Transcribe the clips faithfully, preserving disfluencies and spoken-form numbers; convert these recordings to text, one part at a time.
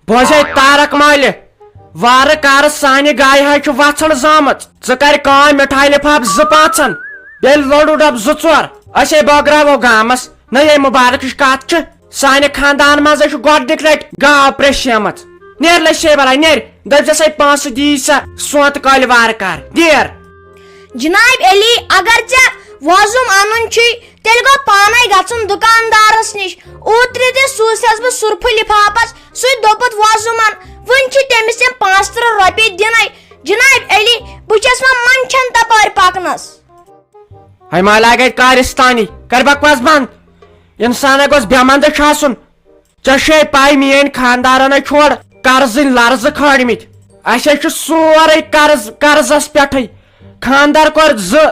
بوزے تارک مالہِ، وارٕ کارٕ سانہِ گایہِ حظ چھُ وژھڑ زامٕژ۔ ژٕ کر کٲم، مِٹھایہِ لِفاف زٕ پانٛژن، بیٚیہِ لۄڈُ ڈبہٕ زٕ ژور۔ أسے بٲگراوو گامس۔ نہ، یے مُبارکٕچ کتھ چھِ، سانہِ خاندان منٛزے چھُ گۄڈٕنِکۍ لٹہِ گاو پریٚشیمٕژ۔ نیر لے سے بلاے، نیر، دٔپۍ زٮ۪سے پونٛسہٕ دی سا سونٛتہٕ کالہِ وارٕ کار۔ نیر۔ جناب علی، اگر ژےٚ وۄزُم انُن چھُے، تیٚلہِ گوٚو پانے گژھُن دُکاندارس نِش۔ اوترٕ تہِ سوٗزتھس بہٕ سُرفہٕ لِفافس، سُے دوٚپُت وۄزُمن، وُنہِ چھِ تٔمِس تِم پانٛژھ تٕرٛہ رۄپیہِ دِنے۔ جناب علی، بہٕ چھَس وۄنۍ منٛدچھان تپٲرۍ پکنس۔ ہے مالا گژھِ کارستانی، کر بکواس بنٛد۔ انسان گوٚژھ بے مندٕ چھُ آسُن۔ ژےٚ چھے پاے، میٲنۍ خاندارن ہے چھوڑ قرضٕنۍ لرزٕ کھٲلمٕتۍ۔ اسہِ ہے چھُ سورُے قرض، قرضس پٮ۪ٹھٕے۔ خاندار کوٚر زٕ،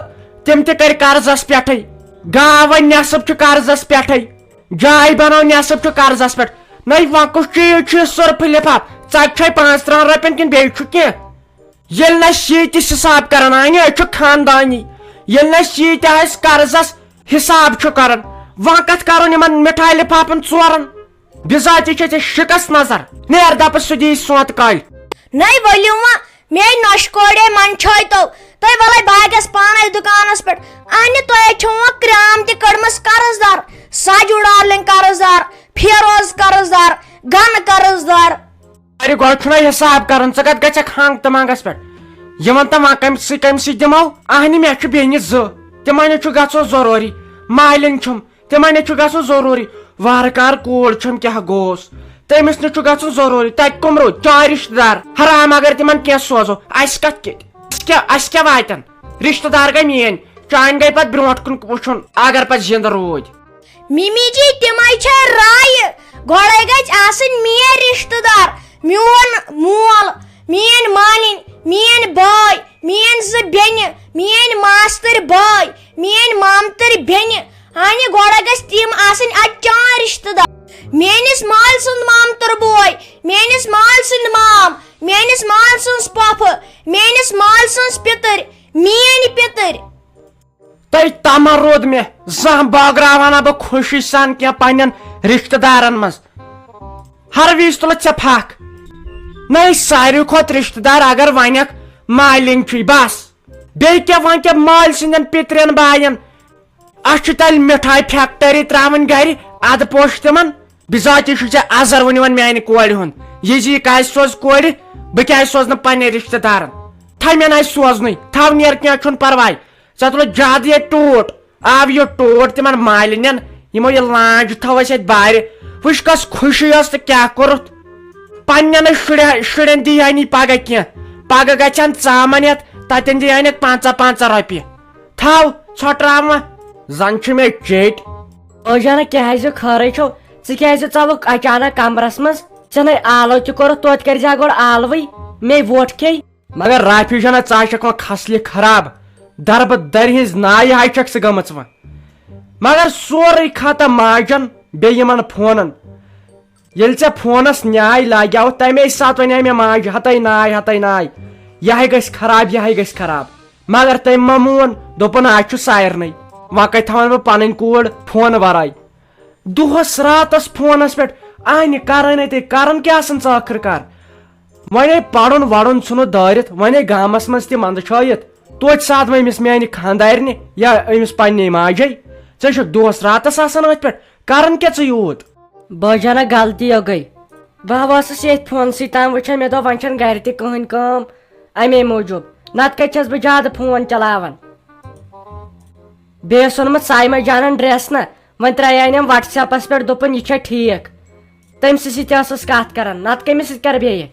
تِم تہِ کٔرۍ قرضس پٮ۪ٹھٕے۔ گاو وۄنۍ نٮ۪صٕف چھُ قرضس پٮ۪ٹھٕے۔ جاے بنٲو نٮ۪صٕف چھُ قرضس پٮ۪ٹھ۔ نٔے وۄنۍ کُس چیٖز چھُ یہِ سُرفہٕ لِفاف؟ ژکہِ چھے پانٛژھ تٕرٛہن رۄپین کِنہٕ بیٚیہِ چھُ کینٛہہ؟ ییٚلہِ نہٕ أسۍ ییٖتِس حساب کران، آنی، أسۍ چھِ خاندانی۔ ییٚلہِ نہٕ أسۍ ییٖتیٛاہ أسۍ قرضس حساب چھُ کران، وۄنۍ کتھ کرُن یِمن مِٹھایہِ لِفافن ژورن؟ بِذاتی چھِ ژےٚ شِکس نظر۔ نیر دپہٕ سُہ دی سونٛتہٕ کالہِ۔ نٔے ؤلِو وۄنۍ، میے نۄشہِ کورے منٛدچھٲے تو۔ تُہۍ ولے بہٕ گژھٕ پانے دُکانس پٮ۪ٹھ۔ اہنہِ، تۄہے چھو وۄنۍ کرٛام تہِ کٔڑمٕژ قرض دار، ساجو ڈارلنگ قرض دار، فیروز قرض دار، گن قرض دار۔ ارے گۄڈٕ چھُنہ حساب کرُن، ژٕ کتھ گژھکھ ہنگ تہٕ منگس پٮ۪ٹھ؟ یہِ وَن تہٕ وۄنۍ کٔمۍ سٕے، کٔمۍ سٕے دِمو؟ اہنہِ، مےٚ چھُ بیٚنہِ زٕ، تِمن چھُ گژھُن ضروٗری۔ مالِنۍ چھُم، تِمن چھُ گژھُن ضروٗری۔ وارٕ کار کوٗر چھم، کیٛاہ گوس؟ تٔمِس نِش چھُ گژھُن ضروٗری۔ تتہِ کٕم روٗدۍ؟ چار رشتہٕ دار۔ حرام اگر تِمن کینٛہہ سوزو، اسہِ کتھ کیٛاہ؟ اسہِ کیٛاہ، اسہِ کیٛاہ واتن؟ رشتہٕ دار گٔے میٲنۍ، چانہِ گٔے پتہٕ برونٛٹھ کُن وٕچھُن، اگر پتہٕ زِندٕ روٗدۍ۔ مِمی جی، تِمے چھے رایہِ۔ گۄڈے گژھِ آسٕنۍ میٲنۍ رشتہٕ دار، میون مول، میٲنۍ مالِنۍ، میٲنۍ بٲے، میٲنۍ زٕ بیٚنہِ، میٲنۍ ماستٕرۍ بٲے، میٲنۍ مامتٕرۍ بیٚنہِ۔ اہنہِ، گۄڈے گژھِ تِم آسٕنۍ اتہِ چانۍ رشتہٕ دار۔ میٲنِس مالۍ سُنٛد مامتٕر بوے، میٲنِس مالۍ سٕنٛدۍ مام، میٲنِس مالۍ سٕنٛز پۄپھٕ، میٲنِس مالۍ سٕنٛز پِتٕرۍ، میٲنۍ پِتٕرۍ۔ تۄہہِ تمہ روٗد مےٚ زانٛہہ بٲگراوہا نہ بہٕ خوشی سان کینٛہہ پننٮ۪ن رشتہٕ دارن منٛز۔ ہر وِزِ تُلہٕ ژےٚ پھکھ۔ نہ، ساروی کھۄتہٕ رشتہٕ دار اگر ونکھ، مالِنۍ چھُے بس۔ بیٚیہِ کیٛاہ، وۄنۍ کیٛاہ مالۍ سٕنٛدٮ۪ن پِترٮ۪ن باین؟ اسہِ چھُ تیٚلہِ مِٹھایہِ فیکٹری ترٛاوٕنۍ گرِ، ادٕ پوش تِمن۔ بِذاتی چھُ ژےٚ ازر وُنہِ یِوان میانہِ کورِ ہُنٛد۔ یہِ زِ یہِ کیٛازِ سوزِ کورِ، بہٕ کیٛازِ سوزٕ نہٕ پننہِ رشتہٕ دارن؟ تھاو مےٚ نہ سوزنُے، تھاو نیر، کینٛہہ چھُنہٕ پرواے۔ ژےٚ تُلُتھ زیادٕ ییٚتہِ ٹوٗٹ۔ آو یہِ ٹوٗٹ تِمن مالِنٮ۪ن، یِمو یہِ لانٛج تھٲو اَسہِ اَتہِ بارِ۔ وٕچھ کۄس خوشی ٲس تہٕ کیٛاہ کوٚرُتھ۔ پننٮ۪ن شُرٮ۪ن، شُرٮ۪ن دی ہا نہٕ پگاہ کینٛہہ۔ پگاہ گژھِ ہن ژامن ہٮ۪تھ، تتٮ۪ن دی ہا نہٕ پنٛژاہ پنٛژاہ رۄپیہِ۔ تھاو، ژھۄٹراو وۄنۍ۔ زن چھِ مےٚ چیٚٹۍ۔ او جانا، کیٛازِ خٲرٕے چھو؟ ژٕ کیٛازِ ژلُکھ اچانک کمرس منٛز؟ ژےٚ نے آلو تہِ کوٚرُتھ، توتہِ کٔرۍ زِ ہا گۄڈٕ آلوٕے، مے ووٹ کھے۔ مگر رافی جانا، ژٕ ہا چھکھ وۄنۍ خصلہِ خراب۔ دربہٕ درِ ہٕنٛز نایہِ ہاے چھکھ ژٕ گٔمٕژ وۄنۍ۔ مگر سورُے ختم ماجن بیٚیہِ یِمن فونن۔ ییٚلہِ ژےٚ فونس نیاے لاگیاو، تمے ساتہٕ ونے مےٚ ماجہِ، ہتے ناے، ہتے ناے، یہِ ہاے گژھِ خراب، یہِ ہاے گژھِ خراب۔ مگر تٔمۍ ما مون، دوٚپُن، از چھُ سارنٕے۔ وۄنۍ کتہِ تھاون بہٕ پنٕنۍ کوٗر فونہٕ ورٲے؟ دۄہس راتس فونس پٮ۪ٹھ آنہِ کران، اتے کران کیٛاہ آسان ژٕ ٲخٕر کار؟ وۄنۍ ہے پرُن ورُن ژھُنُتھ دٲرِتھ، وۄنۍ ہے گامس منٛز تہِ منٛدٕ چھٲیِتھ۔ توتہِ ساتھ وۄنۍ أمِس میانہِ خانٛدارنہِ یا أمِس پننہِ ماجے، ژےٚ چھُکھ دۄہس راتس آسان أتھۍ پٮ۪ٹھ، کران کیٛاہ ژٕ یوٗت؟ بٲجانہ، غلطی ہو گٔے۔ بہٕ ہا ٲسٕس ییٚتھۍ فونسٕے تام وٕچھان، مےٚ دوٚپ وۄنۍ چھَنہٕ گرِ تہِ کٕہٕنۍ کٲم، اَمے موٗجوٗب۔ نتہٕ کتہِ چھَس بہٕ زیادٕ فون چلاوان۔ بیٚیہِ ٲس اوٚنمُت سایمہ جانن ڈریس نہ، وۄنۍ ترٛایے أمۍ وٹس ایپس پٮ۪ٹھ، دوٚپُن، یہِ چھےٚ ٹھیٖک۔ تٔمۍ سٕے سۭتۍ ٲسٕس کتھ کران، نتہٕ کٔمِس سۭتۍ کرٕ بیٚیہِ؟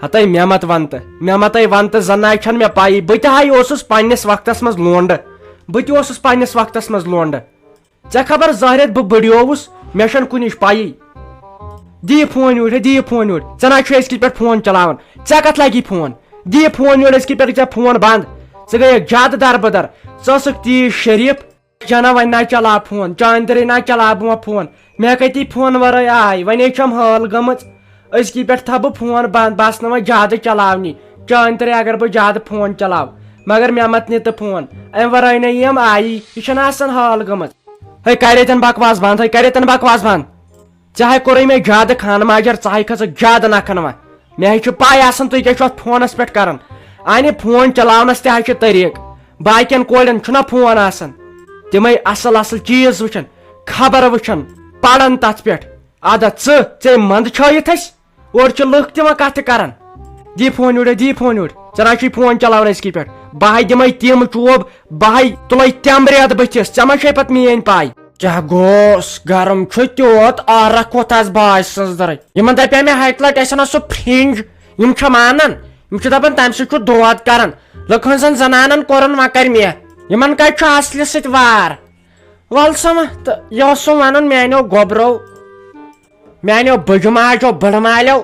ہتے مےٚ مت ون تہٕ، مےٚ متے ون تہٕ، زن ناے چھَنہٕ مےٚ پَیی، بہٕ تہِ ہاے اوسُس پننِس وقتس منٛز لونڈٕ، بہٕ تہِ اوسُس پننِس وقتس منٛز لونڈٕ۔ ژےٚ خبر زہرٮ۪تھ بہٕ بٔڑیووُس، مےٚ چھَنہٕ کُنِچ پَیی۔ دِ یہِ فون یوٗرۍ، ہے، دِ یہِ فون یوٗرۍ، ژےٚ نہ چھُے أزکہِ پٮ۪ٹھ فون چلاوان، ژےٚ کتھ لگی فون؟ دِ یہِ فون یورٕ، أزکہِ پٮ۪ٹھ گٔے ژےٚ فون بنٛد۔ ژٕ گٔیَکھ زیادٕ دربٕدر، ژٕ ٲسٕکھ تیٖژ شریٖف۔ جانا، وۄنۍ نہ چلاو فون، چانہِ ترے نہ چلاو بہٕ وۄنۍ فون۔ مےٚ کتی فون ورٲے آے، وۄنۍ ہے چھم حٲل گٔمٕژ۔ أزکی پٮ۪ٹھ تھاو بہٕ فون بنٛد، بس نہٕ وۄنۍ زیادٕ چلاونی۔ چانہِ ترے اگر بہٕ زیادٕ فون چلاو، مگر مےٚ مت نہِ تہٕ فون۔ امہِ ورٲے نہ یِم آیی، یہِ چھنہٕ آسان حٲل گٔمٕژ۔ ہے، کر ییٚتٮ۪ن بکواس بنٛد، ہے، کر ییٚتٮ۪ن بکواس بنٛد۔ ژےٚ ہاے کوٚرُے مےٚ زیادٕ خانہٕ ماجر، ژٕ ہاے کھٔژٕکھ زیادٕ نکھن وۄنۍ۔ مےٚ ہاے چھِ پاے آسان تُہۍ کیٛاہ چھِو اتھ فونس پٮ۪ٹھ کران۔ انہِ فون چلاونس تہِ ہاے چھِ طریٖقہٕ۔ باقین کورٮ۪ن چھُنہ فون آسان۔ تِمے اصل اصل چیٖز وٕچھان، خبر وٕچھان، پران تتھ پٮ۪ٹھ۔ ادا ژٕ، ژےٚ منٛدٕ چھٲیِتھ اسہِ؟ اورٕ چھِ لُکھ تہِ وۄنۍ کتھٕ کران۔ دی فون یورٕ، دی فون یورٕ۔ ژےٚ نہ چھُے فون چلاوان أزکی پٮ۪ٹھ۔ بہٕ ہاے دِمے تِم چوب، بہٕ ہاے تُلے تٮ۪مبرِ اتھ بٕتھِس۔ ژےٚ ما چھے پتہٕ میٲنۍ پاے؟ کیٛاہ گوٚوس؟ گرم چھُ تیوٗت، عارق ووٚتھ آز باج سٕنٛز دٔرٕے۔ یِمن دپے مےٚ ہتہِ لٹہِ، اسہِ انو سُہ فرنج۔ یِم چھا مانان؟ یِم چھِ دپان تمہِ سۭتۍ چھُ دود کران۔ لُکہٕ ہٕنٛزن زنانن کوٚرُن وۄنۍ کرِ مےٚ۔ یِمن کتہِ چھُ اصلہِ سۭتۍ وار؟ ول سا وۄنۍ، تہٕ یہِ اوسُم ونُن میانیو گوبرو، میانیو بٕجہِ ماجو، بٕڑٕ مالیو،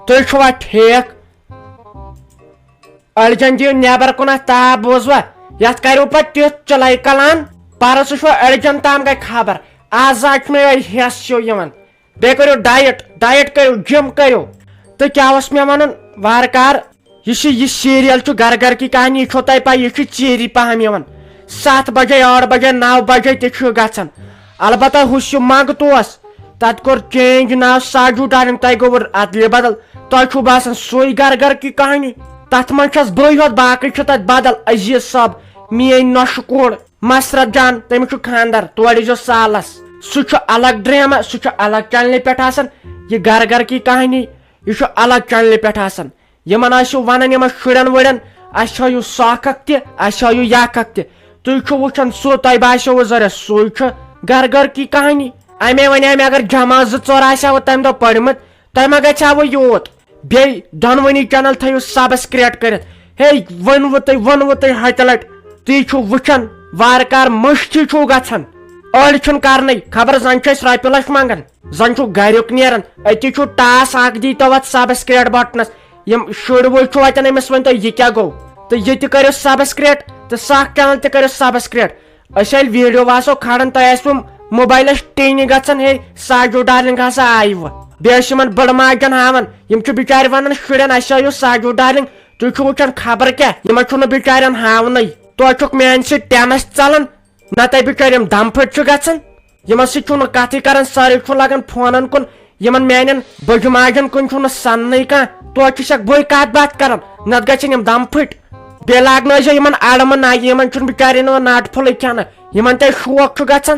تُہۍ چھِوا ٹھیٖک؟ أڑجن دِیِو نٮ۪بر کُن اتھ تاپھ، بوٗزوا؟ یتھ کریو پتہٕ تیُتھ چِلے کلان، پرس وٕچھوا أڑجن تام گٔے خبر۔ آز آز چھُ مےٚ یِہوٚے ہٮ۪س ہیوٗ یِوان۔ بیٚیہِ کٔرِو ڈایٹ، ڈایٹ کٔرِو، جم کٔرِو۔ تہٕ کیٛاہ اوس مےٚ ونُن، وارٕ کار، یُس یہِ، یہِ سیٖریل چھُ گرٕ گرٕ کی کہانی، یہِ چھو تۄہہِ پاے، یہِ چھُ ژیٖری پہم یِوان۔ ستھ بجے، ٲٹھ بجے، نو بجے تہِ چھُ گژھان۔ البتہ ہُس یہِ منٛگ توس، تتھ کوٚر چینج ناو ساجو ڈارلنگ، تۄہہِ گوٚوٕ ادلہِ بدل۔ تۄہہِ چھُو باسان سُے گرٕ گرٕ کی کہانی؟ تتھ منٛز چھس بٕے یوت، باقٕے چھِ تتہِ بدل۔ عزیز صٲب، میٲنۍ نۄشہِ کوٗر مسرت جان، تٔمِس چھُ خاندر، تورٕ ییٖزیو سالس۔ سُہ چھُ الگ ڈرامہ، سُہ چھُ الگ چینلہِ پٮ۪ٹھ آسان۔ یہِ گرٕ گرٕ کی کہانی، یہِ چھُ الگ چینلہِ پٮ۪ٹھ آسان۔ یِمن ٲسِو ونان، یِمن شُرٮ۪ن وُرٮ۪ن، اسہِ ہٲیِو سۄ اکھ اکھ تہِ، اسہِ ہٲیِو یہِ اکھ اکھ تہِ۔ تُہۍ چھِو وٕچھان سُہ، تۄہہِ باسیوٕ ضروٗرت، سُے چھُ گرٕ گرٕ کی کہانی۔ امے ونے مےٚ، اگر جماعت زٕ ژور آسہِ ہاو تمہِ دۄہ پٔرمٕتۍ، تۄہہِ ما گژھِ ہاوٕ یوٗت؟ بیٚیہِ دۄنوٕنی چینل تھٲیِو سبسکرایب کٔرِتھ۔ ہے، ووٚنوٕ تۄہہِ، ووٚنوٕ تۄہہِ ہتہِ لٹہِ، تُہۍ چھِو وٕچھان، وارٕ کار مٔشتھٕے چھُو گژھان۔ أڑۍ چھُنہٕ کرنٕے، خبر زن چھِ أسۍ رۄپیہِ لچھ منٛگان۔ زن چھُ گریُک نیران، أتی چھُ ٹاس اکھ، دی تو اتھ سبسکرایب بٹنس۔ یِم شُرۍ وُرۍ چھِو اتٮ۪ن، أمِس ؤنۍ تو یہِ کیٛاہ گوٚو؟ تہٕ یہِ تہِ کٔرِو سبسکرایب، تہٕ سۄ اکھ چینل تہِ کٔرِو سبسکرایب۔ أسۍ ییٚلہِ ویڈیو آسو کھالان، تۄہہِ آسِوٕ موبایلس ٹینہِ گژھان، ہے ساجو ڈارلنگ ہسا آیہِ وۄنۍ۔ بیٚیہِ ٲسۍ یِمن بٔڑٕ ماجن ہاوان، یِم چھِ بِچارِ ونان شُرٮ۪ن، اسہِ ہٲیِو ساجو ڈارلنگ، تُہۍ چھِو وٕچھان خبر کیٛاہ، یِمن چھُنہٕ بِچارٮ۪ن ہاونٕے۔ توتہِ چھُکھ میانہِ سۭتۍ ٹینس ژلان، نتہٕ بِچٲرۍ یِم دم پھٔٹۍ چھِ گژھان۔ یِمن سۭتۍ چھُو نہٕ کتھٕے کران، سٲری چھُو لگان فونن کُن۔ یِمن میانٮ۪ن بٔجہِ ماجن کُن چھُو نہٕ سننٕے کانٛہہ۔ توتہِ چھُسکھ بٕے کتھ باتھ کران، نتہٕ گژھن یِم دم پھٔٹۍ۔ بیٚیہِ لاگنٲیزیو یِمن اڑٕ منٛز نگہِ، یِمن چھُنہٕ بِچارٮ۪ن یِوان ناٹہٕ پھوٚلٕے کھٮ۪نہٕ۔ یِمن تہِ شوق چھُ گژھان۔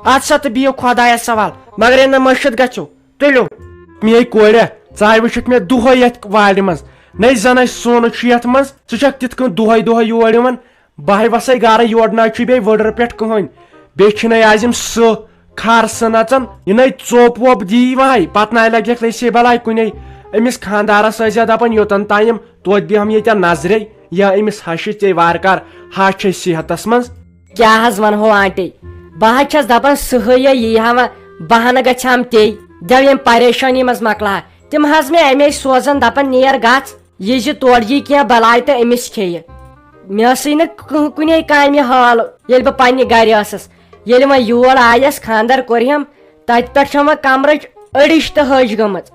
اتھ سا تہٕ بِہِو خۄدایس حوال، مگر ییٚلہِ نہٕ مٔشِتھ گژھِو۔ تُلِو۔ میے کورِ، ژٕ آے وٕچھِتھ مےٚ دۄہے یتھ وارِ منٛز۔ نَے زن اَسہِ سونہٕ چھُ یتھ منٛز، ژٕ چھکھ تِتھ کٔنۍ دۄہے دۄہے یور یِوان۔ بہٕ ہاے وسے گرٕ، یورٕ نہ چھُے بیٚیہِ ؤڈرٕ پٮ۪ٹھ کٕہٕنۍ۔ بیٚیہِ چھِنَے آز یِم سٕہہ کھر سٕہہ نژان۔ یہِ نَے ژوٚپ ووٚپ دی وۄنۍ، پتہٕ نَے لگٮ۪کھ نَے سے بلاے کُنے۔ أمِس خاندارس ٲسۍ زِ دپان، یوٚتن تام یِم توتہِ بیٚہم ییٚتٮ۪ن نظرے، یا أمِس ہشہِ ژے وارٕ کار، ہش چھے صحتس منٛز۔ کیٛاہ حظ ونہو آنٹی، بہٕ حظ چھس دپان سٕہٕے یی ہا وۄنۍ، بہانہٕ گژھِ ہم تے، دٮ۪و ییٚمہِ پریشٲنی منٛز مۄکلاہا۔ تِم حظ مےٚ امے سوزان، دپان نیر گژھ، یہِ زِ تورٕ یی کینٛہہ بلاے تہٕ أمِس کھیٚیہِ۔ مےٚ ٲسٕے نہٕ کٕہٕنۍ کُنے کامہِ حال، ییٚلہِ بہٕ پننہِ گرِ ٲسٕس۔ ییٚلہِ وۄنۍ یور آیس، خانٛدر کوٚرہم، تتہِ پٮ۪ٹھ چھےٚ وۄنۍ کمرٕچ أڑِج تہٕ ۂج گٔمٕژ۔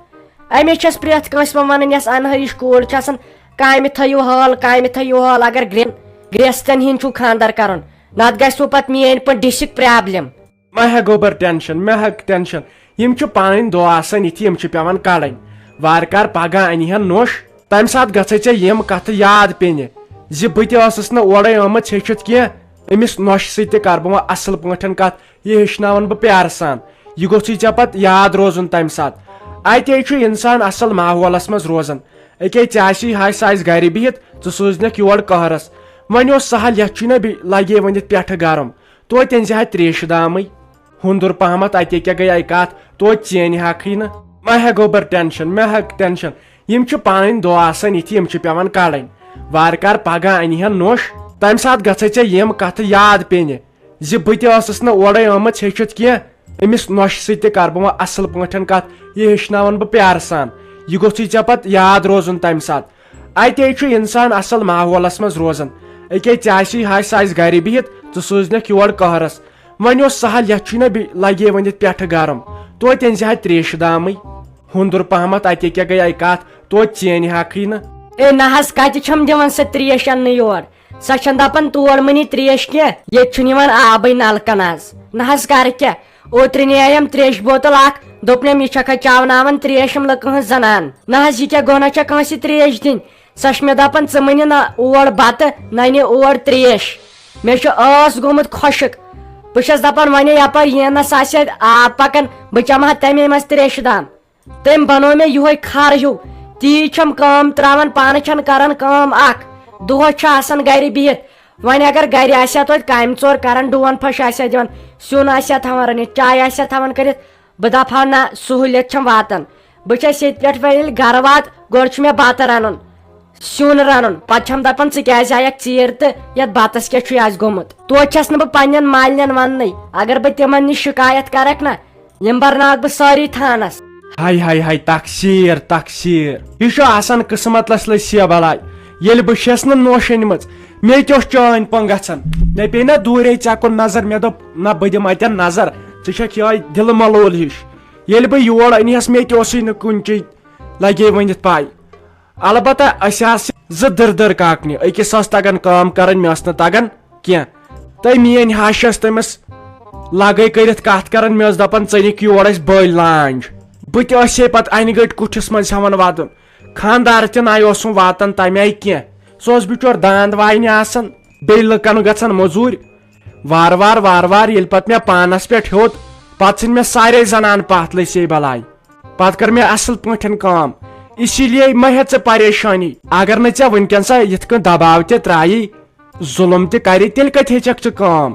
أمِس چھس پرٛٮ۪تھ کٲنٛسہِ وۄنۍ ونان، یۄس انہٲرِش کوٗر چھِ آسان، کامہِ تھٲیِو حال، کامہِ تھٲیِو حال، اگر گرٛین-، گرٛیستٮ۪ن ہِنٛدۍ چھُو خانٛدر کرُن، نتہٕ گژھِوٕ پتہٕ میٲنۍ پٲٹھۍ ڈسِک پرابلم۔ مہ ہےٚ گوٚبر ٹینشن، مہ ہےٚ ٹینشن۔ یِم چھِ پنٕنۍ دۄہ آسان یِتھۍ، یِم چھِ پٮ۪وان کڑٕنۍ۔ وارٕ کار پگاہ انہِ ہن نوٚش۔ تمہِ ساتہٕ گژھے ژےٚ یِم کتھٕ یاد پینہِ زِ بہٕ تہِ ٲسٕس نہٕ اورے آمٕژ ہیٚچھِتھ کینٛہہ۔ أمِس نۄشہِ سۭتۍ تہِ کرٕ بہٕ وۄنۍ اصل پٲٹھۍ کتھ، یہِ ہیٚچھناون بہٕ پیارٕ سان۔ یہِ گوٚژھُے ژےٚ پتہٕ یاد روزُن تمہِ ساتہٕ۔ اتے چھُ انسان اصل ماحولس منٛز روزان۔ اکے ژےٚ آسی ہاے سُہ آسہِ گرِ بِہِتھ، ژٕ سوٗزنکھ یور قہرس۔ وۄنۍ اوس سہل، یتھ چھُے نہ بیٚیہِ لگے ؤنِتھ پٮ۪ٹھٕ گرم۔ توتہِ أنۍ زِ ہا تریشہِ دامٕے۔ ہُنٛدُر پہمتھ، اتے کیٛاہ گٔے اَکہِ کتھ، توتہِ چینہِ ہاکھٕے نہٕ۔ مہ ہےٚ گوٚبر ٹینشن، مہ ہےٚ ٹینشن۔ یِم چھِ پنٕنۍ دۄہ آسان یِتھۍ، یِم چھِ پٮ۪وان کڑٕنۍ۔ وارٕ کار پگاہ انہِ ہن نوٚش، تمہِ ساتہٕ گژھے ژےٚ یِم کتھٕ یاد پینہِ زِ بہٕ تہِ ٲسٕس نہٕ اورے آمٕژ ہیٚچھِتھ کینٛہہ۔ أمِس نۄشہِ سۭتۍ تہِ کرٕ بہٕ وۄنۍ اصل پٲٹھۍ کتھ، یہِ ہیٚچھناون بہٕ پیارٕ سان۔ یہِ گوٚژھُے ژےٚ پتہٕ یاد روزُن تمہِ ساتہٕ۔ اتے چھُ انسان اصل ماحولس منٛز روزان۔ اکے ژےٚ آسی ہاے سُہ آسہِ گرِ بِہِتھ، ژٕ سوٗزنکھ یور قہرس۔ وۄنۍ اوس سہل، یتھ چھُے نہ بیٚیہِ لگے ؤنِتھ پٮ۪ٹھٕ گرم۔ توتہِ أنۍ زِ ہا تریشہِ دامٕے۔ ہُنٛدُر پہمتھ، اتے کیٛاہ گٔے اَکہِ کتھ، توتہِ چینہِ ہاکھٕے نہٕ۔ اے نہ حظ، کتہِ چھَم دِوان سۄ تریش اننہٕ یور؟ سۄ چھَنہٕ دپان تور مٔنی تریش کینٛہہ، ییٚتہِ چھُنہٕ یِوان آبٕے نلکن آز۔ نہ حظ، کرٕ کیٛاہ؟ اوترٕ نِیایم تریشہِ بوتل اکھ، دوٚپنم، "یہِ چھکھا چاوناوان تریش یِم لُکہٕ ہٕنٛز زنان؟ نہ حظ، یہِ کیٛاہ گۄناہ چھےٚ کٲنٛسہِ تریش دِنۍ؟ سۄ چھِ مےٚ دپان، ژٕ مہٕ نہِ نہ اور بتہٕ، نہ نہِ اور تریش۔ مےٚ چھُ ٲس گوٚمُت خۄشک۔ بہٕ چھَس دپان، وۄنۍ یپٲرۍ یینس آسہِ ہا آب پکان، بہٕ چمہٕ ہا تمے منٛز تریشہِ دام۔" تٔمۍ بنوو مےٚ یِہوے کھر ہیوٗ۔ تیٖژ چھَم کٲم ترٛاوان، پانہٕ چھَنہٕ کران کٲم اکھ۔ دۄہس چھِ آسان گرِ بِہِتھ۔ وۄنۍ اگر گرِ آسہِ ہا توتہِ کامہِ ژور کران، ڈوٗن پھٔش آسہِ ہا دِوان، سیُن آسہِ ہا تھاوان رٔنِتھ، چاے آسہِ ہا تھاوان کٔرِتھ، بہٕ دپہٕ ہا نہ، سہوٗلیت چھَم واتان۔ بہٕ چھَس ییٚتہِ پٮ۪ٹھ وۄنۍ ییٚلہِ گرٕ واتہٕ، گۄڈٕ چھُ مےٚ بَتہٕ رَنُن، سیُن رَنُن، پتہٕ چھَم دپان، "ژٕ کیازِ آیَکھ ژیٖرۍ تہٕ یَتھ بَتَس کیٛاہ چھُے آز گوٚمُت؟" توتہِ چھَس نہٕ بہٕ پننٮ۪ن مالنٮ۪ن وَننٕے، اگر بہٕ تِمن نِش شِکایت کرکھ نہ، یِم برناوکھ بہٕ سٲری تھانس۔ ہاے ہاے ہاے، تقصیر، تقصیر۔ یہِ چھُ آسان قٕسمتس لٔج سیبلاے۔ ییٚلہِ بہٕ چھَس نہٕ نوشہِ أنمٕژ، مےٚ تہِ اوس چٲنۍ پنٛگ گژھان۔ مےٚ پیٚیہِ نہ دوٗرے ژےٚ کُن نظر، مےٚ دوٚپ، نہ، بہٕ دِمہٕ اتٮ۪ن نظر۔ ژٕ چھکھ یِہوٚے دِلہٕ ملوٗل ہِش۔ ییٚلہِ بہٕ یور أنِہَس، مےٚ تہِ اوسُے نہٕ کُنچی، لگے ؤنِتھ پاے۔ البتہ أسۍ آسہٕ زٕ دٕر دٕر کاکنہِ، أکِس ٲس تگان کٲم کرٕنۍ، مےٚ ٲس نہٕ تگان کینٛہہ۔ تہٕ میٲنۍ ہش ٲس تٔمِس لگے کٔرِتھ کتھ کران، مےٚ ٲس دپان، "ژٕ نِکھ یور اَسہِ بٔلۍ لانج۔" بہٕ تہِ ٲسے پتہٕ انہِ گٔٹۍ کُٹھِس منٛز ہٮ۪وان ودُن۔ خانٛدار تہِ نَے اوسُم واتان تمہِ آیہِ کینٛہہ۔ سُہ اوس بِچور داند واینہِ آسان، بیٚیہِ لُکن گژھان مٔزوٗرۍ۔ وارٕ وارٕ وارٕ وارٕ ییٚلہِ پتہٕ مےٚ پانس پٮ۪ٹھ ہیوٚت، پتہٕ ژھٕنۍ مےٚ سارے زنانہٕ پتھ لٔسۍ یے بلاے۔ پتہٕ کٔر مےٚ اصل پٲٹھۍ کٲم۔ اسی لیے مہ ہےٚ ژٕ پریشٲنی۔ اگر نہٕ ژےٚ وٕنکٮ۪ن سۄ یِتھ کٔنۍ دباو تہِ ترایی، ظُلُم تہِ کرِ، تیٚلہِ کتہِ ہیٚچھکھ ژٕ کٲم؟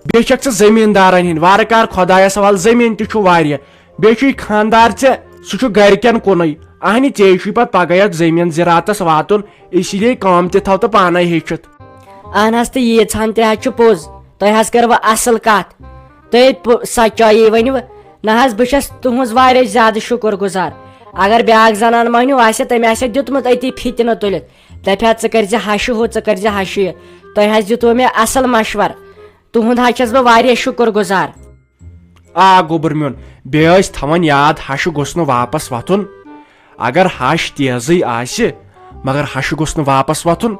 بیٚیہِ چھکھ ژٕ زٔمیٖندارن ہِنٛدۍ۔ وارٕ کار خۄدایس حوالہٕ، زٔمیٖن تہِ چھُ واریاہ۔ بیٚیہِ چھُے خانٛدار ژےٚ، سُہ چھُ گرِکٮ۪ن کُنُے۔ اہنہِ، ژےٚ چھُے پتہٕ پگاہ یتھ زٔمیٖن زِراعتس واتُن، اسی لیے کٲم تہِ تھاو تہٕ پانے ہیٚچھِتھ۔ اہن حظ، تہٕ ییٖژ ہن تہِ حظ چھِ پوٚز۔ تۄہہِ حظ کٔروٕ اصل کتھ۔ تۄہہِ پ-، سچایی ؤنِو۔ نہ حظ، بہٕ چھَس تُہٕنٛز واریاہ زیادٕ شُکُر گُزار۔ اگر بیٛاکھ زنان مۄہنیو آسہِ، تٔمۍ آسہِ دیُتمُت أتی فِتنہٕ تُلِتھ۔ دَپہِ ہا، "ژٕ کٔرۍ زِ ہشہِ ہُہ، ژٕ کٔرۍ زِ ہشہِ یہِ۔" تۄہہِ حظ دیُتوُ مےٚ اصل مشور۔ تُہُنٛد حظ چھَس بہٕ واریاہ شُکُر گُزار۔ آ گوٚبُر میون، بیٚیہِ ٲسۍ تھاوان یاد، ہشہِ گوٚژھ نہٕ واپس وۄتھُن۔ اگر ہش تیزٕے آسہِ، مگر ہشہِ گوٚژھ نہٕ واپس وۄتھُن۔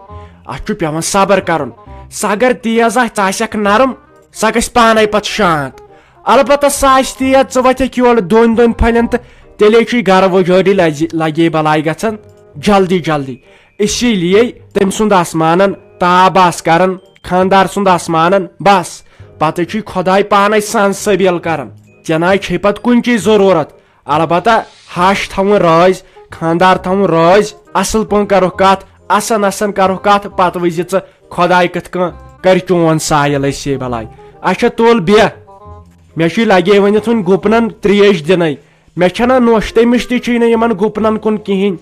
اتھ چھُ پٮ۪وان صبر کرُن۔ سۄ اگر تیز آسہِ، ژٕ آسٮ۪کھ نرم، سۄ گژھِ پانے پتہٕ شانت۔ البتہ سۄ آسہِ تیز، ژٕ وۄتھکھ یورٕ دۄن دۄن پھلٮ۪ن تہٕ تیٚلے چھُے گرٕ وُجٲڑی لجہِ-، لگے بلاے گژھان جلدی جلدی۔ اسی لیے تٔمۍ سُنٛد آسمانن تاب آس کران، خاندار سُنٛد آسمانن، بس، پتہٕ چھُے خۄداے پانے سان سبیل کران۔ ژےٚ ناے چھے پتہٕ کُنچی ضروٗرت۔ البتہ ہش تھاوُن رٲزۍ، خاندار تھاوُن رٲزۍ، اصل پٲٹھۍ کرو کتھ، اسن اسن کرو کتھ، پتہٕ وٕچھ زِ ژٕ خۄداے کِتھ کٔنۍ کرِ چون سایہِ لسے بلاے۔ اچھا تُل بیٚہہ، مےٚ چھُے لگے ؤنِتھ وُنہِ گُپنن تریش دِنَے۔ مےٚ چھَنہ نوٚش، تٔمِس تہِ چھُے نہٕ یِمن گُپنن کُن کِہیٖنۍ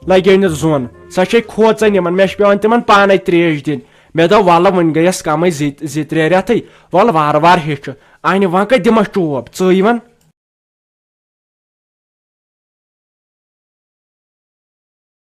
لگے ؤنِتھ زوٚن۔ سۄ چھے کھوژان یِمن، مےٚ چھِ پٮ۪وان تِمن پانے تریش دِنۍ۔ مےٚ دوٚپ، "وَلہٕ وۄنۍ گٔیَس کمٕے زٕ، زٕ ترٛےٚ رٮ۪تھٕے، وَلہٕ وارٕ وارٕ ہیٚچھِ۔ اَنہِ وۄنۍ کَتہِ دِمَس چوب، ژٕے وَن۔"